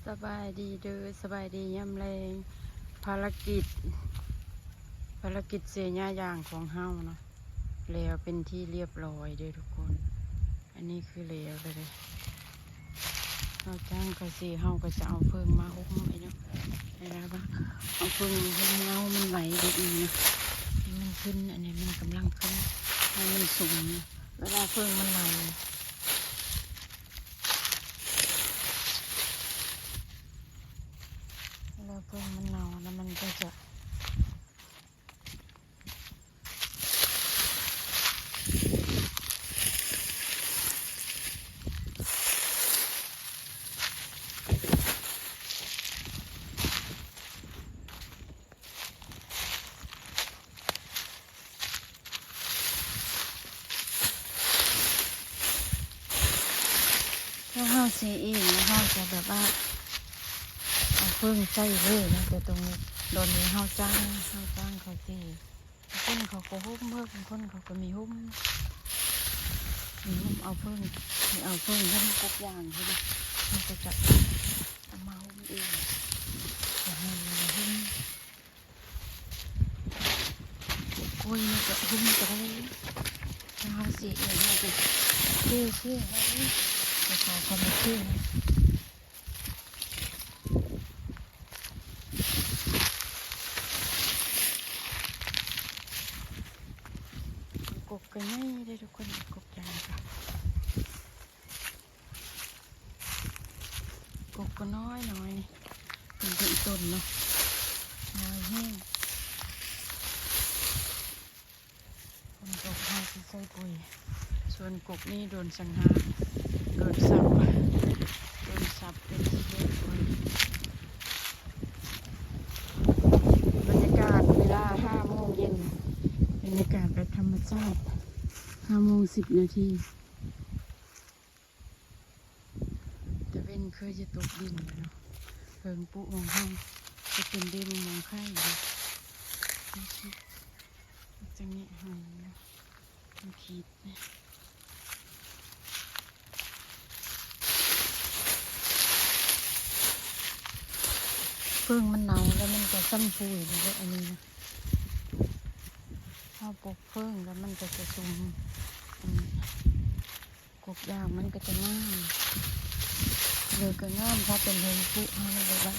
ສະບາຍດີເດີ ສະບາຍດີຍາມແລງ. ພາລະກິດ ພາລະກິດເສຍຫຍ້າຢາງຂອງເຮົາເນາະ ແລ້ວເປັນທີ່ລຽບລ້ອຍເດີທຸກຄົນ. ອັນນີ້ຄືແລ້ວແລ້ວເດີ. ເຮົາຈ້າງເຂົາຊິ ເຮົາກໍຈະເອົາເຜິ້ງມາຫຸ້ມໄວ້ເນາະ. ເວລາວ່າເອົາເຜິ້ງມາຫຸ້ມເງົາມັນໄວແບບນີ້ນະ. ໃຫ້ມັນຂຶ້ນ ອັນນີ້ມັນກຳລັງຂຶ້ນ ໃຫ້ມັນສູງ ເວລາເຜິ້ງມັນໄວ ແລ້ວເຜິ້ງມັນເນົ່າ ແລ້ວມັນກໍຈະ ຖ້າເຮົາເສຍເອງ ເຮົາຈະແບບວ່າເອົາເຜິ້ງໃສ່ເລີຍນະ. ແຕ່ຕົງນີ້ ດອນນີ້ເຮົາຈ້າງ ເຮົາຈ້າງເຂົາເສຍ ບາງຄົນເຂົາກໍຫຸ້ມເພິ່ງ ບາງຄົນເຂົາກໍມີຫຸ້ມ ມີຫຸ້ມເອົາເຜິ້ງ ມີເອົາເຜິ້ງຫຸ້ມກົກຢາງ ເຮົາກໍຈະເອົາມາຫຸ້ມເອງ ຈະໃຫ້ມັນຫຸ້ມ. ໂອ້ຍ ມັນກະຫຸ້ມກະໄດ້ ເຮົາເສຍເອງ ເຮົາກະເທເຊ ເຮົາກະເອົາຄວາມເທ ກົກກະໃຫຍ່ເດ້ທຸກຄົນ ກົກຢາງກະ ກົກກໍນ້ອຍໆ ນີ້ເປັນຕົ້ນເນາະ ນ້ອຍແຮງ. ຄົນກົກເຮົາຊິໃສ່ປຸຍ ສ່ວນກົກນີ້ໂດນສັງຫານ ໂດນສັບ ໂດນສັບເປັນທີ່ຮຽບຮ້ອຍ. ບັນຍາກາດເວລາຫ້າໂມງເຢັນ ບັນຍາກາດແບບທຳມະຊາດ ຫ້າໂມງສິບນາທີ. ຕາເວັນຄືຈະຕົກດິນແລ້ວເນາະ ເພິ່ງປຸມອງເຮົາ ຈະເປັນເດມະມ່ວງໄຂ່ຢູ່ ຈັງນີ້ຫອຍຢູ່ ມັນຂີດ ເຜິ້ງມັນເນົ່າແລ້ວມັນກໍຊ້ຳຟູຢູ່ເດ້ ອັນນີ້ນະ ເຮົາປົກເຜິ້ງແລ້ວມັນກໍຈະຊຸ່ມ ອັນ ກົກຢາງມັນກໍຈະງາມ ເລີຍກໍງາມ ຖ້າເປັນເຮືອນປຸເຮົານີ້ແບບວ່າ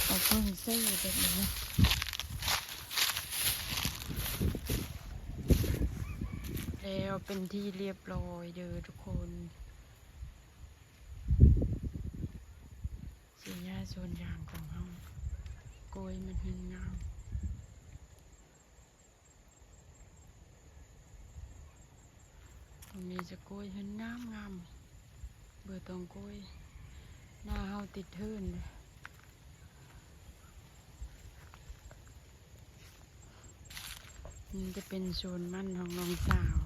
ເອົາເຜິ້ງໃສ່ແບບນີ້ນະ ແລ້ວເປັນທີ່ລຽບລ້ອຍເດີທຸກຄົນ ເສຍຫຍ້າສວນຢາງຂອງເຮົາ ກ້ອຍມັນເຮືອນງາມ. ມັນມີຈະກ້ອຍເຮືອນງາມໆ ເບີຕອງກ້ອຍ ໜ້າເຮົາຕິດເທີນເດ້ ມັນຈະເປັນສວນມັນຂອງນ້ອງສາວ